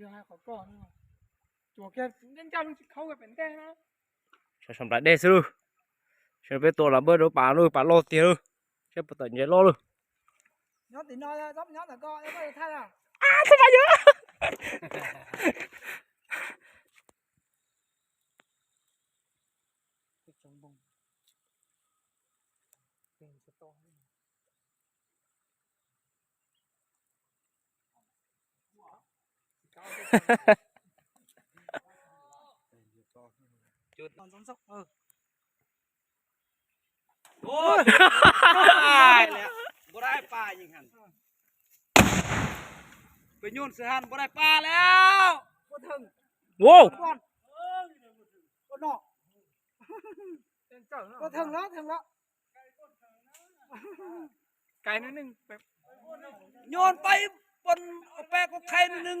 Yog hais qhov ko, tsuas kiag ncaj ncaj tsis khaub kiag pem ntej na. Sawv nplaim dej xwb lauj. Sawv peb tua los npawb rau pas lauj, pas loj tiag lauj. Saib puas tawm ntses loj lauj. Nyob tim no, nyob ntawm ko, nyob ko thaij a. Thaij pas yog. Npua dai pas yeej han, peb nyuj xwb han npua dai pas lawm. Wow. Nyuj pais pon, peb kuv qhia neeg.